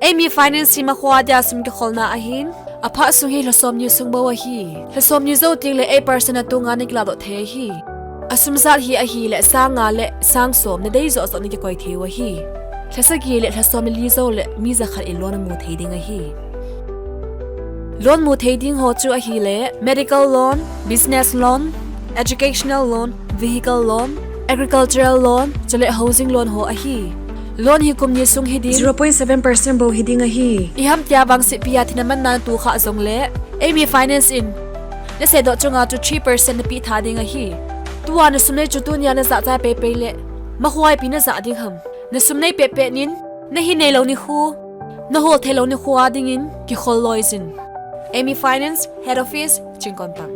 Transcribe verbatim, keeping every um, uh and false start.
Eimi Finance hi makhoa dia sum kikholna ahin, aphat sung hi lhasom ni sung bou ahi. Lhasom ni jou tengle eight percent atunga nakiladoh thei ahi. Asum jat hi ahile sang nga le sang som nadei joh joh nakikoi thei u ahi. Lhasagi le lhasom le li joule mi jakhat in loan amu thei ding ahi. Loan mu thei ding ho chu ahile medical loan, business loan, educational loan, vehicle loan, agricultural loan, chule housing loan ho ahi. Loan hi kum ni sung hiding. Zero point seven percent bou hiding ahi. Iham tia vangsetpi a thina manna natoh khah jongle, Eimi Finance in naseidoh chunga chu three percent napeh tha ding ahi. Tua nasum nei chu tunia najah chai peipei le, makhoa ipi najah ding ham? Nasum nei pehpeh nin, nahin neilou nikho, nahol theilou nikho a dingin kikhol loijin. Eimi Finance, Head Office, Chingkonpang.